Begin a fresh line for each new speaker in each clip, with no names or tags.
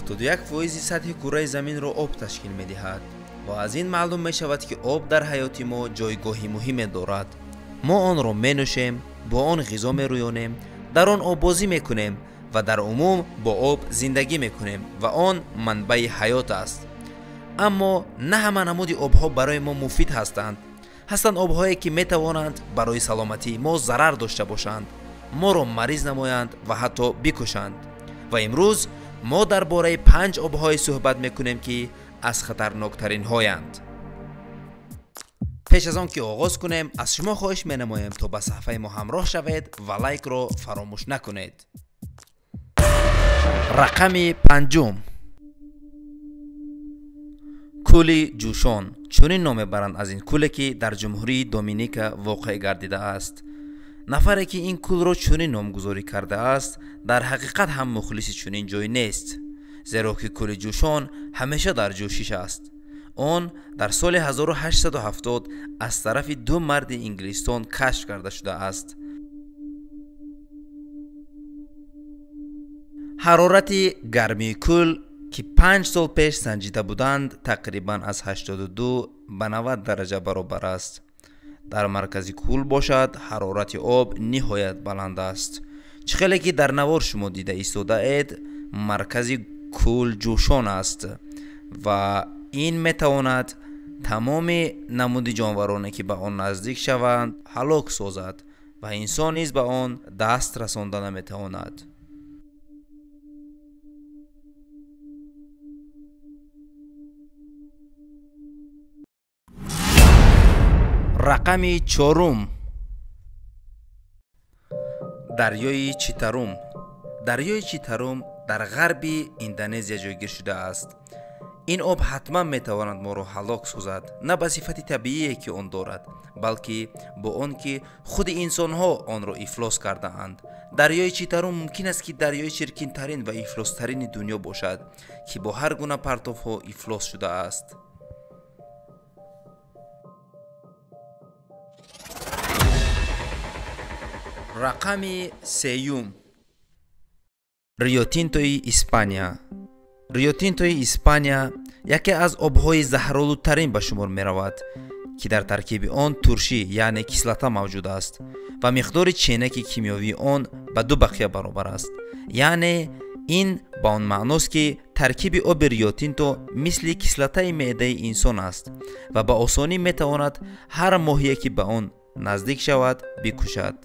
71% сатҳи кураи заминро об ташкил медиҳад ва аз ин маълум мешавад, ки об дар ҳаёти мо ҷойгоҳи муҳиме дорад. Мо онро менӯшем, бо он ғизо мерӯёнем, дар он оббозӣ мекунем ва дар умум бо об зиндагӣ мекунем ва он манбаи ҳаёт аст. Аммо на ҳама намуди обҳо барои мо муфид ҳастанд. Ҳастанд обҳое, ки метавонанд барои саломатии мо зарар дошта бошанд, моро мариз намоянд ва ҳатто бикушанд. Ва имрӯз мо дар бораи 5 обҳое суҳбат мекунем, ки аз хатарноктаринҳоянд. Пеш аз он ки оғоз кунем, аз шумо хоҳиш менамоем, то ба саҳифаи мо ҳамроҳ шавед ва лайкро фаромӯш накунед. Рақами 5. Кӯли Ҷӯшон. Чунин ном мебаранд аз ин кӯле, ки дар ҷумҳурии Доминика воқеъ гардидааст. Нафаре, ки ин кӯлро чунин номгузорӣ кардааст, дар ҳақиқат ҳам мухлиси чунин ҷой нест, зеро ки кӯли Ҷӯшон ҳамеша дар ҷӯшиш аст. Он дар соли 1870 аз тарафи ду марди Инглистон кашф карда шудааст. Ҳарорати гармии кӯл, ки 5 сол пеш санҷида буданд, тақрибан аз 82 ба 90 дараҷа баробар аст. Дар маркази кӯл бошад, ҳарорати об ниҳоят баланд аст. Чӣ хеле ки дар навор шумо дида истодаед, маркази кӯл ҷӯшон аст ва ин метавонад тамоми намуди ҷонвароне, ки ба он наздик шаванд, ҳалок созад ва инсон низ ба он даст расонда наметавонад. Рақами 4. Дарёи Читарум. Дарёи Читарум дар ғарби Индонезия ҷойгир шудааст. Ин об ҳатман метавонад моро ҳалок созад, на ба сифати табиие, ки он дорад, балки бо он ки худи инсонҳо онро ифлос кардаанд. Дарёи Читарум мумкин аст, ки дарёи чиркинтарин ва ифлостарини дунё бошад, ки бо ҳар гуна партовҳо ифлос шудааст. Рақами 3. Рио-Тинтои Испания. Рио-Тинтои Испания яке аз обҳои заҳролудтарин ба шумор меравад, ки дар таркиби он туршӣ, яъне кислота мавҷуд аст ва миқдори ченаки кимиёвии он ба 2 бақия баробар аст. Яъне ин ба он маъност, ки таркиби оби Рио-Тинто мисли кислотаи меъдаи инсон аст ва ба осонӣ метавонад ҳар моҳие, ки ба он наздик шавад, бикушад.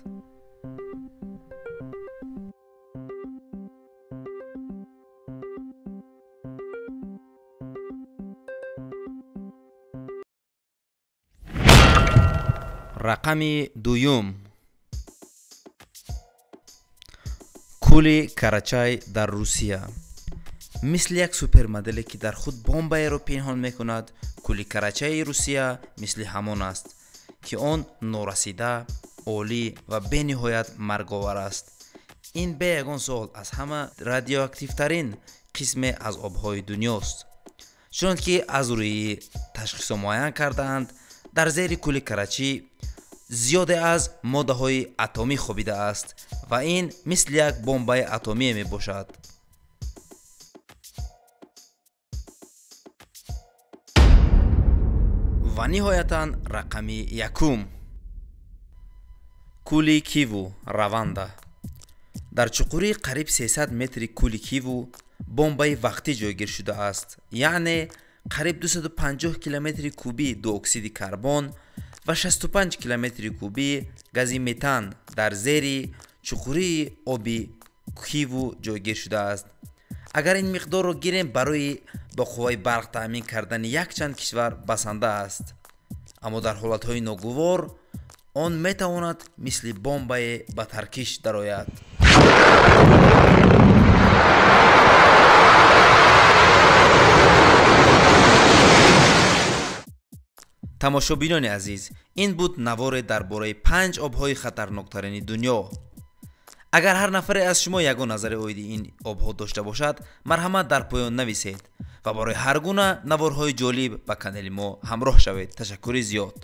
Рақами 2. Кӯли Карачай дар Русия. Мисли як супермоделе, ки дар худ бомбаеро пинҳон мекунад, кӯли Карачаи Русия мисли ҳамон аст, ки он норасида, олӣ ва бениҳоят марговар аст. Ин бе ягон суол аз ҳама радиоактивтарин қисме аз обҳои дунёст. Чунон ки аз рӯи ташхисҳо муайян кардаанд, дар зери кӯли Карачӣ зиёде аз моддаҳои атомӣ хобидааст ва ин мисли як бомбаи атомие мебошад. Ва ниҳоятан рақами 1. Кӯли Киву, Раванда. Дар чуқурии қариб 300 метри кӯли Киву бомбаи вақтӣ ҷойгир шудааст, яъне қариб 250 километри кубӣ дуоксиди карбон ва 65 километри кубӣ гази метан дар зери чуқурии оби Киву ҷойгир шудааст. Агар ин миқдорро гирем, барои бо қувваи барқ таъмин кардани якчанд кишвар басанда аст. Аммо дар ҳолатҳои ногувор он метавонад мисли бомбае ба таркиш дарояд. Тамошобинони азиз, ин буд наворе дар бораи 5 обҳои хатарноктарини дунё. Агар ҳар нафаре аз шумо ягон назари оиди ин обҳо дошта бошад, марҳамат дар поён нависед ва барои ҳар гуна наворҳои ҷолиб ба канали мо ҳамроҳ шавед. Ташаккури зиёд.